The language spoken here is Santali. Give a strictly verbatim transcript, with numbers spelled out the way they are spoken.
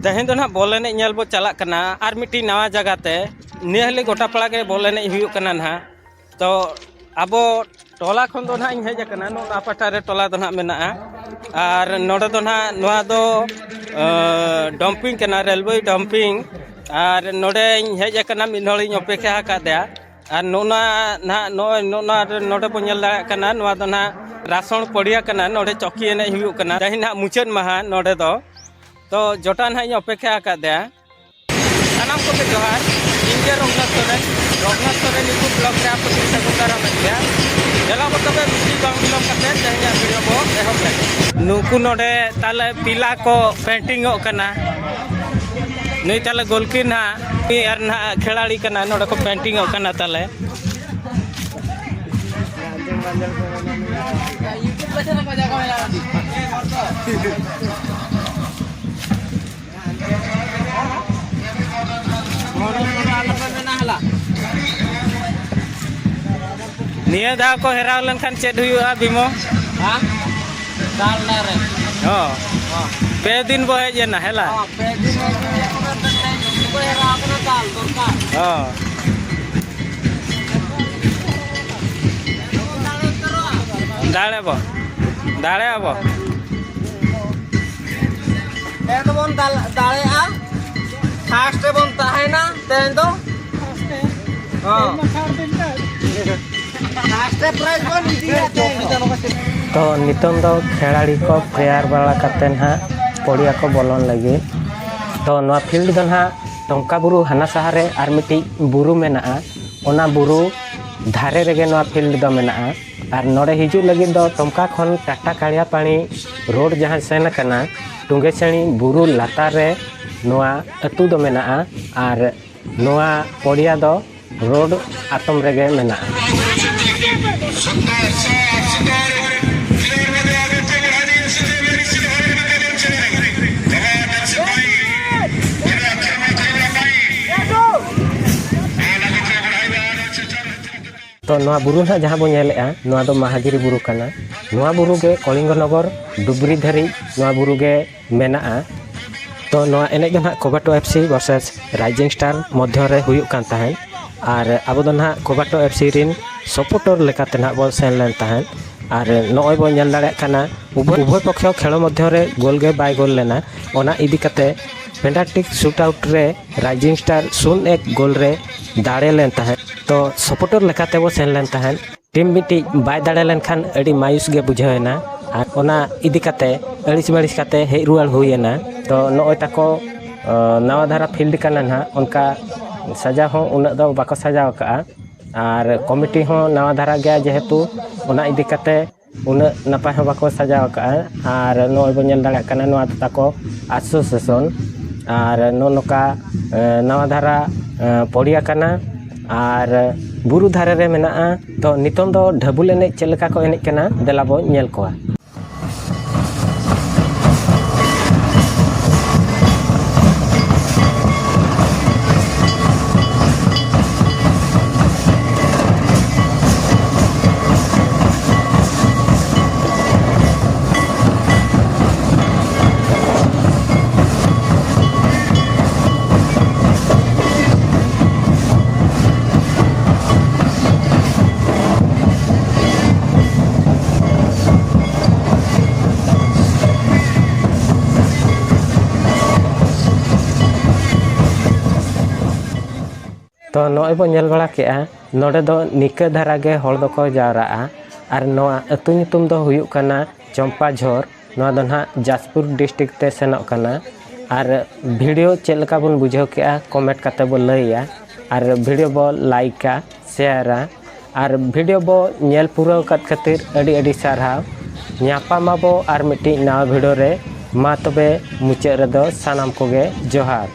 ᱛᱮᱦᱮᱧ ᱫᱚ ᱱᱟᱦᱟᱜ ᱵᱚᱞ ᱮᱱᱮᱡ ᱧᱮᱞ ᱵᱚ ᱪᱟᱞᱟᱜ ᱠᱟᱱᱟ ᱟᱨ ᱢᱤᱫᱴᱤᱡ ᱱᱟᱣᱟ ᱡᱟᱭᱜᱟ ᱛᱮ᱾ ᱱᱤᱭᱟᱹ ᱦᱤᱞᱳᱜ ᱜᱚᱴᱟ ᱯᱟᱲᱟ ᱜᱮ ᱵᱚᱞ ᱮᱱᱮᱡ ᱦᱩᱭᱩᱜ ᱠᱟᱱᱟ ᱱᱟᱦᱟᱜ᱾ ᱛᱚ ᱟᱵᱚ ᱴᱚᱞᱟ ᱠᱷᱚᱱ ᱫᱚ ᱱᱟᱦᱟᱜ ᱤᱧ ᱦᱮᱡ ᱟᱠᱟᱱᱟ, ᱱᱚᱜᱼᱚ ᱱᱚᱣᱟ ᱯᱟᱦᱴᱟ ᱨᱮ ᱴᱚᱞᱟ ᱫᱚ ᱱᱟᱦᱟᱜ ᱢᱮᱱᱟᱜᱼᱟ᱾ ᱟᱨ ᱱᱚᱰᱮ ᱫᱚ ᱱᱟᱦᱟᱜ ᱱᱚᱣᱟ ᱫᱚ ᱰᱟᱢᱯᱤᱝ ᱠᱟᱱᱟ, ᱨᱮᱞᱣᱮ ᱰᱟᱢᱯᱤᱝ᱾ ᱟᱨ ᱱᱚᱰᱮᱧ ᱦᱮᱡ ᱟᱠᱟᱱᱟ, ᱢᱤᱫ ᱦᱚᱲᱤᱧ ᱚᱯᱮᱠᱷᱟ ᱟᱠᱟᱫᱮᱭᱟ᱾ ᱟᱨ ᱱᱚᱜᱼᱚ ᱱᱚᱣᱟ ᱱᱟᱦᱟᱜ ᱱᱚᱜᱼᱚᱭ ᱱᱚᱜᱼᱚ ᱱᱚᱣᱟ ᱨᱮ ᱱᱚᱰᱮ ᱵᱚᱱ ᱧᱮᱞ ᱫᱟᱲᱮᱭᱟᱜ ᱠᱟᱱᱟ, ᱱᱚᱣᱟ ᱫᱚ ᱱᱟᱦᱟᱜ ᱨᱟᱥᱚᱲ ᱯᱚᱲᱤᱭᱟ ᱠᱟᱱᱟ᱾ ᱱᱚᱰᱮ ᱪᱚᱠᱤ ᱮᱱᱮᱡ ᱦᱩᱭᱩᱜ ᱠᱟᱱᱟ᱾ ᱛᱮᱦᱮᱧ ᱱᱟᱦᱟᱜ ᱢᱩᱪᱟᱹᱫ ᱢᱟᱦᱟ ᱱᱚᱰᱮ ᱫᱚ᱾ ᱛᱚ ᱡᱚᱴᱟ ᱱᱟᱦᱟᱜ ᱤᱧ ᱚᱯᱮᱠᱷᱟ ᱟᱠᱟᱫᱮᱭᱟ᱾ ᱥᱟᱱᱟᱢ ᱠᱚᱜᱮ ᱡᱚᱦᱟᱨ, ᱤᱧ ᱜᱮ ᱨᱚᱜᱷᱩᱱᱟᱛᱷ ᱥᱚᱨᱮᱱ᱾ ᱨᱚᱜᱷᱩᱱᱟᱛᱷ ᱥᱚᱨᱮᱱ YouTube vlog ᱨᱮ ᱟᱯᱮ ᱠᱚᱧ ᱥᱟᱹᱜᱩᱱ ᱫᱟᱨᱟᱢᱮᱫ ᱯᱮᱭᱟ᱾ ᱫᱮᱞᱟ ᱵᱚ ᱛᱚᱵᱮ ᱵᱮᱥᱤ ᱵᱟᱝ ᱵᱤᱞᱚᱢ ᱠᱟᱛᱮ ᱛᱮᱦᱮᱧᱟᱜ video ᱵᱚ ᱮᱦᱚᱵ ᱞᱮᱜᱮ᱾ ᱱᱩᱠᱩ ᱱᱚᱰᱮ ᱛᱟᱞᱮ ᱯᱤᱞᱟ ᱠᱚ painting ᱚᱜ ᱠᱟᱱᱟ᱾ ᱱᱩᱭ ᱛᱟᱞᱮ ᱜᱳᱞᱠᱤ ᱱᱟᱦᱟᱜ, ᱱᱩᱭ ᱟᱨ ᱱᱟᱦᱟᱜ ᱠᱷᱮᱞᱟᱲᱤ ᱠᱟᱱᱟ, ᱱᱚᱰᱮ ᱠᱚ painting ᱚᱜ ᱠᱟᱱᱟ ᱛᱟᱞᱮ᱾ ᱱᱤᱭᱟᱹ ᱫᱷᱟᱣ ᱠᱚ ᱦᱮᱨᱟᱣ ᱞᱮᱱᱠᱷᱟᱱ ᱪᱮᱫ ᱦᱩᱭᱩᱜᱼᱟ, ᱵᱤᱢᱚ? ᱦᱮᱸ? ᱫᱟᱞ ᱰᱟᱭᱨᱮᱠᱴ᱾ ᱦᱚᱸ᱾ ᱦᱚᱸ᱾ ᱯᱮ ᱫᱤᱱ ᱵᱚ ᱦᱮᱡ ᱮᱱᱟ, ᱦᱮᱞᱟ? ᱦᱚᱸ, ᱯᱮ ᱫᱤᱱ ᱦᱮᱡ ᱮᱱᱟ, ᱛᱚᱵᱮ ᱯᱮ ᱫᱤᱱ ᱠᱚ ᱦᱮᱨᱟᱣ ᱠᱟᱱᱟ, ᱫᱟᱞ ᱫᱚᱨᱠᱟᱨ᱾ ᱦᱚᱸ᱾ ᱫᱟᱲᱮ ᱵᱚ, ᱫᱟᱲᱮ ᱟᱵᱚ᱾ ᱛᱮᱦᱮᱧ ᱫᱚᱵᱚᱱ ᱫᱟᱞ-, ᱫᱟᱲᱮᱭᱟᱜᱼᱟ᱾ ᱯᱷᱟᱥᱴ ᱨᱮᱵᱚᱱ ᱛᱟᱦᱮᱱᱟ ᱛᱮᱦᱮᱧ ᱫᱚ᱾ ᱦᱚᱸ᱾ ᱯᱷᱟᱥᱴ ᱨᱮ ᱯᱨᱟᱭᱤᱡᱽ ᱵᱚᱱ ᱤᱫᱤᱭᱟ ᱛᱮᱦᱮᱧ ᱫᱚ᱾ ᱛᱚ ᱱᱤᱛᱚᱝ ᱫᱚ ᱠᱷᱮᱞᱟᱲᱤ ᱠᱚ ᱯᱞᱮᱭᱟᱨ ᱵᱟᱲᱟ ᱠᱟᱛᱮ ᱱᱟᱦᱟᱜ ᱯᱚᱲᱤᱭᱟ ᱠᱚ ᱵᱚᱞᱚᱱ ᱞᱟᱹᱜᱤᱫ᱾ ᱛᱚ ᱱᱚᱣᱟ ᱯᱷᱤᱞᱰ ᱫᱚ ᱱᱟᱦᱟᱜ ᱴᱚᱝᱠᱟ ᱵᱩᱨᱩ ᱦᱟᱱᱟ ᱥᱟᱦᱟ ᱨᱮ ᱟᱨ ᱢᱤᱫᱴᱤᱡ ᱵᱩᱨᱩ ᱢᱮᱱᱟᱜᱼᱟ, ᱚᱱᱟ ᱵᱩᱨᱩ ᱫᱷᱟᱨᱮ ᱨᱮᱜᱮ ᱱᱚᱣᱟ ᱯᱷᱤᱞᱰ ᱫᱚ ᱢᱮᱱᱟᱜᱼᱟ᱾ ᱟᱨ ᱱᱚᱰᱮ ᱦᱤᱡᱩᱜ ᱞᱟᱹᱜᱤᱫ ᱫᱚ ᱴᱚᱝᱠᱟ ᱠᱷᱚᱱ ᱴᱟᱴᱟ ᱠᱟᱲᱤᱭᱟᱯᱟᱲᱤ ᱨᱳᱰ ᱡᱟᱦᱟᱸ ᱥᱮᱱ ᱟᱠᱟᱱᱟ, ᱴᱩᱸᱜᱮᱥᱟᱹᱲᱤ ᱵᱩᱨᱩ ᱞᱟᱛᱟᱨ ᱨᱮ ᱱᱚᱣᱟ ᱟᱹᱛᱩ ᱫᱚ ᱢᱮᱱᱟᱜᱼᱟ᱾ ᱟᱨ ᱱᱚᱣᱟ ᱯᱚᱲᱤᱭᱟ ᱫᱚ ᱨᱳᱰ ᱟᱛᱚᱢ ᱨᱮᱜᱮ ᱢᱮᱱᱟᱜᱼᱟ᱾ ᱛᱚ ᱱᱚᱣᱟ ᱵᱩᱨᱩ ᱱᱟᱦᱟᱜ ᱡᱟᱦᱟᱸ ᱵᱚᱱ ᱧᱮᱞᱮᱫᱼᱟ, ᱱᱚᱣᱟ ᱫᱚ ᱢᱟᱦᱟᱜᱤᱨᱤ ᱵᱩᱨᱩ ᱠᱟᱱᱟ᱾ ᱱᱚᱣᱟ ᱵᱩᱨᱩ ᱜᱮ ᱠᱚᱞᱤᱝᱜᱚ ᱱᱚᱜᱚᱨ ᱰᱩᱵᱽᱨᱤ ᱫᱷᱟᱹᱨᱤᱡ ᱱᱚᱣᱟ ᱵᱩᱨᱩ ᱜᱮ ᱢᱮᱱᱟᱜᱼᱟ᱾ ᱛᱚ ᱱᱚᱣᱟ ᱮᱱᱮᱡ ᱫᱚ ᱱᱟᱦᱟᱜ ᱠᱚᱵᱟᱴᱳ F C versus Rising star ᱢᱚᱫᱽᱫᱷᱚ ᱨᱮ ᱦᱩᱭᱩᱜ ᱠᱟᱱ ᱛᱟᱦᱮᱸᱫ᱾ ᱟᱨ ᱟᱵᱚ ᱫᱚ ᱱᱟᱦᱟᱜ ᱠᱚᱵᱟᱴᱳ ᱮᱯᱷ ᱥᱤ ᱨᱤᱱ ᱥᱟᱯᱳᱨᱴᱚᱨ ᱞᱮᱠᱟᱛᱮ ᱱᱟᱦᱟᱜ ᱵᱚᱱ ᱥᱮᱱ ᱞᱮᱱ ᱛᱟᱦᱮᱸᱫ᱾ ᱟᱨ ᱱᱚᱜᱼᱚᱭ ᱵᱚᱱ ᱧᱮᱞ ᱫᱟᱲᱮᱭᱟᱜ ᱠᱟᱱᱟ, ᱩᱵᱷᱚᱭ ᱩᱵᱷᱚᱭ ᱯᱚᱠᱷᱚ ᱠᱷᱮᱞᱳ ᱢᱚᱫᱽᱫᱷᱚ ᱨᱮ ᱜᱳᱞ ᱜᱮ ᱵᱟᱭ ᱜᱳᱞ ᱞᱮᱱᱟ᱾ ᱚᱱᱟ ᱤᱫᱤ ᱠᱟᱛᱮ ᱯᱮᱱᱟᱞᱴᱤ ᱥᱩᱴ ᱟᱣᱩᱴ ᱨᱮ ᱨᱟᱭᱡᱤᱝ ᱥᱴᱟᱨ ᱥᱩᱱ ᱮᱠ ᱜᱳᱞ ᱨᱮ ᱫᱟᱲᱮ ᱞᱮᱱ ᱛᱟᱦᱮᱸᱫ᱾ ᱛᱚ ᱥᱟᱯᱳᱨᱴᱚᱨ ᱞᱮᱠᱟᱛᱮ ᱵᱚᱱ ᱥᱮᱱ ᱞᱮᱱ ᱛᱟᱦᱮᱸᱫ᱾ ᱴᱤᱢ ᱢᱤᱫᱴᱤᱡ ᱵᱟᱭ ᱫᱟᱲᱮ ᱞᱮᱱᱠᱷᱟᱱ ᱟᱹᱰᱤ ᱢᱟᱭᱩᱥ ᱜᱮ ᱵᱩᱡᱷᱟᱹᱣ ᱮᱱᱟ᱾ ᱟᱨ ᱚᱱᱟ ᱤᱫᱤ ᱠᱟᱛᱮ ᱟᱹᱲᱤᱥ ᱵᱟᱹᱲᱤᱥ ᱠᱟᱛᱮ ᱦᱮᱡ ᱨᱩᱣᱟᱹᱲ ᱦᱩᱭ ᱮᱱᱟ᱾ ᱛᱚ ᱱᱚᱜᱼᱚᱭ ᱛᱟᱠᱚ, ᱟᱸ, ᱱᱟᱣᱟ ᱫᱷᱟᱨᱟ ᱯᱷᱤᱞᱰ ᱠᱟᱱᱟ ᱱᱟᱦᱟᱜ, ᱚᱱᱠᱟ ᱥᱟᱡᱟᱣ ᱦᱚᱸ ᱩᱱᱟᱹᱜ ᱫᱚ ᱵᱟᱠᱚ ᱥᱟᱡᱟᱣ ᱟᱠᱟᱜᱼᱟ᱾ ᱟᱨ ᱠᱚᱢᱤᱴᱤ ᱦᱚᱸ ᱱᱟᱣᱟ ᱫᱷᱟᱨᱟ ᱜᱮᱭᱟ, ᱡᱮᱦᱮᱛᱩ ᱚᱱᱟ ᱤᱫᱤ ᱠᱟᱛᱮ ᱩᱱᱟᱹᱜ ᱱᱟᱯᱟᱭ ᱦᱚᱸ ᱵᱟᱠᱚ ᱥᱟᱡᱟᱣ ᱟᱠᱟᱜᱼᱟ᱾ ᱟᱨ ᱱᱚᱜᱼᱚᱭ ᱵᱚᱱ ᱧᱮᱞ ᱫᱟᱲᱮᱭᱟᱜ ᱠᱟᱱᱟ, ᱱᱚᱣᱟ ᱫᱚ ᱛᱟᱠᱚ ᱟᱥᱳᱥᱤᱭᱮᱥᱚᱱ᱾ ᱟᱨ ᱱᱚᱜᱼᱚ ᱱᱚᱝᱠᱟ, ᱮᱸ, ᱱᱟᱣᱟ ᱫᱷᱟᱨᱟ, ᱮᱸ, ᱯᱚᱲᱤᱭᱟ ᱠᱟᱱᱟ᱾ ᱟᱨ ᱵᱩᱨᱩ ᱫᱷᱟᱨᱮ ᱨᱮ ᱢᱮᱱᱟᱜᱼᱟ᱾ ᱛᱚ ᱱᱤᱛᱚᱝ ᱫᱚ ᱰᱷᱟᱹᱵᱩᱞ ᱮᱱᱮᱡ ᱪᱮᱫ ᱞᱮᱠᱟ ᱠᱚ ᱮᱱᱮᱡ ᱠᱟᱱᱟ, ᱫᱮᱞᱟ ᱵᱚᱱ ᱧᱮᱞ ᱠᱚᱣᱟ᱾ ᱛᱚ ᱱᱚᱜᱼᱚᱭ ᱵᱚᱱ ᱧᱮᱞ ᱵᱟᱲᱟ ᱠᱮᱜᱼᱟ, ᱱᱚᱰᱮ ᱫᱚ ᱱᱤᱠᱟᱹ ᱫᱷᱟᱨᱟ ᱜᱮ ᱦᱚᱲ ᱫᱚᱠᱚ ᱡᱟᱣᱨᱟᱜᱼᱟ᱾ ᱟᱨ ᱱᱚᱣᱟ ᱟᱹᱛᱩ ᱧᱩᱛᱩᱢ ᱫᱚ ᱦᱩᱭᱩᱜ ᱠᱟᱱᱟ ᱪᱚᱢᱯᱟ ᱡᱷᱚᱨ᱾ ᱱᱚᱣᱟ ᱫᱚ ᱱᱟᱦᱟᱜ ᱡᱟᱡᱽᱯᱩᱨ ᱰᱤᱥᱴᱨᱤᱠᱴ ᱛᱮ ᱥᱮᱱᱚᱜ ᱠᱟᱱᱟ᱾ ᱟᱨ ᱵᱷᱤᱰᱤᱭᱳ ᱪᱮᱫ ᱞᱮᱠᱟ ᱵᱚᱱ ᱵᱩᱡᱷᱟᱹᱣ ᱠᱮᱜᱼᱟ, ᱠᱚᱢᱮᱱᱴ ᱠᱟᱛᱮ ᱵᱚ ᱞᱟᱹᱭᱟ᱾ ᱟᱨ ᱵᱷᱤᱰᱤᱭᱳ ᱵᱚ ᱞᱟᱭᱤᱠᱟ, ᱥᱮᱭᱟᱨᱟ᱾ ᱟᱨ ᱵᱷᱤᱰᱤᱭᱳ ᱵᱚ ᱧᱮᱞ ᱯᱩᱨᱟᱹᱣ ᱟᱠᱟᱫ ᱠᱷᱟᱹᱛᱤᱨ ᱟᱹᱰᱤ ᱟᱹᱰᱤ ᱥᱟᱨᱦᱟᱣ᱾ ᱧᱟᱯᱟᱢ ᱟᱵᱚ ᱟᱨ ᱢᱤᱫᱴᱤᱡ ᱱᱟᱣᱟ ᱵᱷᱤᱰᱤᱭᱳ ᱨᱮ᱾ ᱢᱟ ᱛᱚᱵᱮ ᱢᱩᱪᱟᱹᱫ ᱨᱮᱫᱚ ᱥᱟᱱᱟᱢ ᱠᱚᱜᱮ ᱡᱚᱦᱟᱨ᱾